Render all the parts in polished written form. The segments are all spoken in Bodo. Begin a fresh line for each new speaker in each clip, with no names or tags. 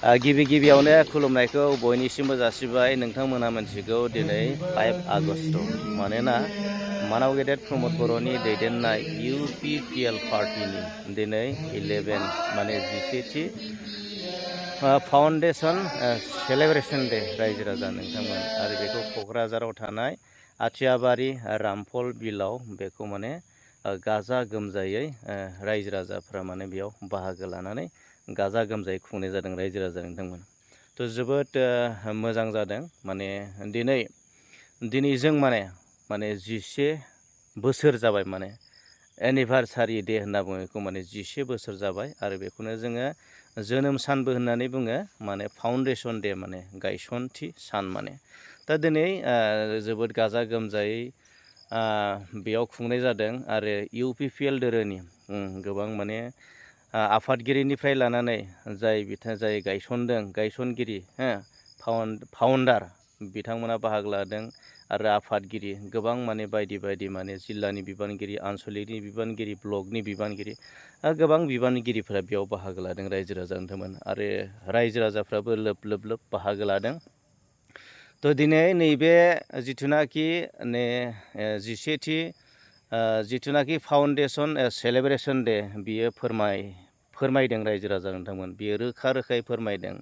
गिबि गिबियावनो खुलुमनायखौ बयनिसिमबो जासिबाय। नोंथांमोना मिथिगौ दिनै 5 आगस्ट मानोना मानाव गेदेर प्रमद बर'नि दैदेननाय UPPL पार्टीनि दिनै 11 माने 11थि फाउन्डेसन सेलेब्रेसन डे रायजो राजा नोंथांमोन आरो बेखौ क'क्राझाराव थानाय आथियाबारि रामफल बिलाव बेखौ माने गाजा गोमजायै रायजो राजाफ्रा माने बेयाव बाहागो लानानै गाजा गोमजायै खुंनाय जादों रायजो राजा नोंथांमोन। थ' जोबोद मोजां जादों माने दिनै जों माने 11 बोसोर जाबाय माने एनिभार्सारि डे होनना बुङो बेखौ माने 11 बोसोर जाबाय आरो बेखौनो जोङो जोनोम सानबो होननानै बुङो माने फाउन्डेसन डे माने गायसनथि सान माने दा दिनै जोबोद गाजा गोमजायै बेयाव खुंनाय जादों आरो UPPL दोलोनि गोबां माने आफादगिरिनिफ्राय लानानै जाय गायसनदों गायसनगिरि फाउन्डार बिथांमोना बाहागो लादों आरो आफादगिरि गोबां माने बायदि बायदि माने जिल्लानि बिबानगिरि आनसलिकनि बिबानगिरि ब्लकनि बिबानगिरि गोबां बिबानगिरिफोरा बेयाव बाहागो लादों रायजो राजा नोंथांमोन आरो रायजो राजाफ्राबो लोब लोब बाहागो लादों। थ' दिनै नैबे जिथुनाखि 11थि जिथुनाखि फाउन्डेसन सेलेब्रेसन डे बियो फोरमायदों रायजो राजा नोंथांमोन बियो रोखा रोखायै फोरमायदों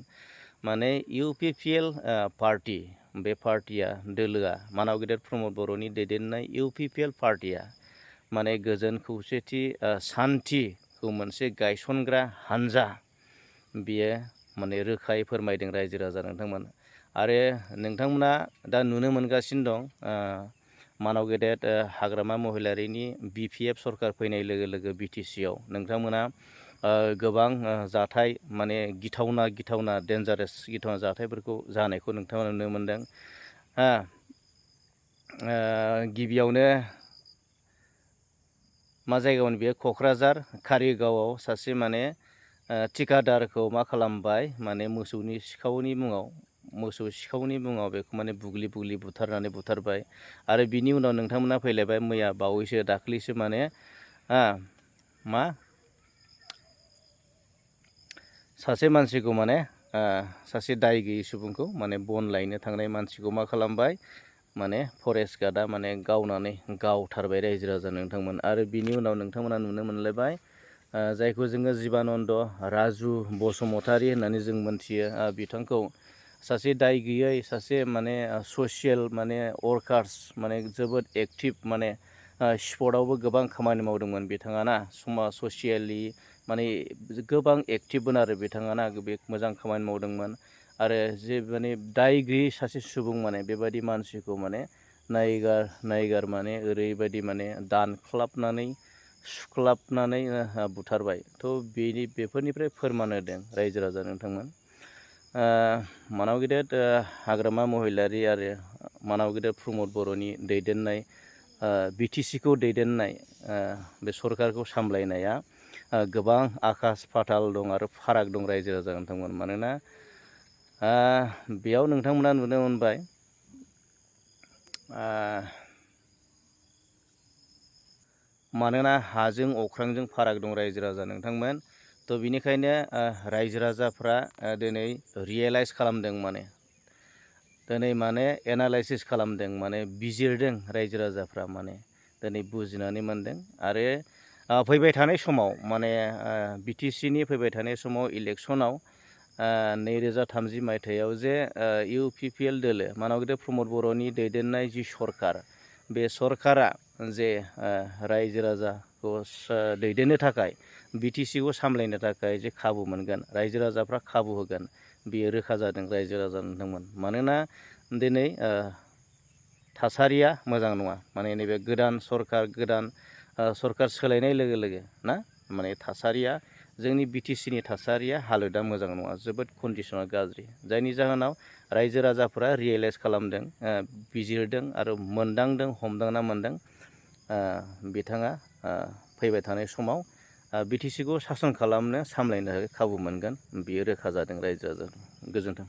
माने UPPL पार्टी बे पार्टीया दोलोआ मानाव गेदेर प्रमद बर'नि दैदेननाय UPPL पार्टीया माने गोजोन खौसेथि सान्थिखौ मोनसे गायसनग्रा हानजा बियो माने रोखायै फोरमायदों रायजो राजा नोंथांमोन आरो नोंथांमोना दा नुनो मोनगासिनो दं मानाव गेदेर हाग्रामा महिलारिनि BPF सरकार फैनाय लोगो लोगो BTC आव नोंथांमोना गोबां जाथाय माने गिथावना डेन्जारेस गिथावना जाथायफोरखौ जानायखौ नोंथांमोना नुनो मोनदों। गिबियावनो मा जायगामोन बेयो क'क्राझार कारिगावआव सासे माने थिकादारखौ मा खालामबाय माने मोसौ सिखावनि मुङाव बेखौ माने बुग्लि बुथारबाय आरो बिनि उनाव नोंथांमोना फैलायबाय मैया बावैसो दाख्लैसो माने सासे मानसिखौ माने सासे दाय गैयै सुबुंखौ माने बन लायनो थांनाय मानसिखौ मा खालामबाय माने फरेस्ट गार्डआ माने गावथारबाय रायजो राजा नोंथांमोन आरो बिनि उनाव नोंथांमोना नुनो मोनलायबाय जायखौ जोङो जिबानन्द राजु बसुमतारी होननानै जों मोनथियो बिथांखौ सासे दाय गैयै सासे माने ससियेल माने वर्कार्स माने जोबोद एक्टिभ माने स्पर्टआवबो गोबां खामानि मावदोंमोन बिथाङा ना ससियेलि माने गोबां एक्टिभमोन आरो बिथाङा ना बे मोजां खामानि मावदोंमोन आरो जे माने दाय गैयै सासे सुबुं माने बेबायदि मानसिखौ माने नायगार माने ओरैबायदि माने दानख्लाबनानै सुख्लाबनानै बुथारबाय। थ' बेफोरनिफ्राय फोरमान होदों रायजो राजा नोंथांमोन मानाव गेदेर हाग्रामा महिलारि आरो मानाव गेदेर प्रमद बर'नि दैदेननाय BTC खौ दैदेननाय बे सरकारखौ सामलायनाया गोबां आकास फाताल दं आरो फाराग दं रायजो राजा नोंथांमोन मानोना बेयाव नोंथांमोना नुनो मोनबाय मानोना हाजों अख्रांजों फाराग दं रायजो राजा नोंथांमोन। थ' बिनिखायनो रायजो राजाफ्रा दिनै रियेलाइज खालामदों माने एनालाइसिस खालामदों माने बिजिरदों रायजो राजाफ्रा माने दिनै बुजिनानै मोनदों आरो फैबाय थानाय समाव माने BTCनि फैबाय थानाय समाव इलेक्सनाव 2030 मायथाइयाव जे UPPL दोलो मानाव गेदेर प्रमद बर'नि दैदेननाय जि सरकार बे सरकारा जे रायजो राजाखौ दैदेननो थाखाय BTC खौ सामलायनो थाखाय जे खाबु मोनगोन रायजो राजाफ्रा खाबु होगोन बेयो रोखा जादों रायजो राजा नोंथांमोन मानोना दिनै थासारिया मोजां नङा माने नैबे गोदान सरकार सोलायनाय लोगो लोगो ना माने थासारिया जोंनि BTCनि थासारिया हालोदा मोजां नङा जोबोद कन्डिसना गाज्रि जायनि जाहोनाव रायजो राजाफोरा रियेलाइज खालामदों बिजिरदों आरो मोनदांदों हमदांना मोनदों बिथाङा फैबाय थानाय समाव BTC खौ सासन खालामनो सामलायनो खाबु मोनगोन बियो रोखा जादों रायजो राजा गोजोन्थों।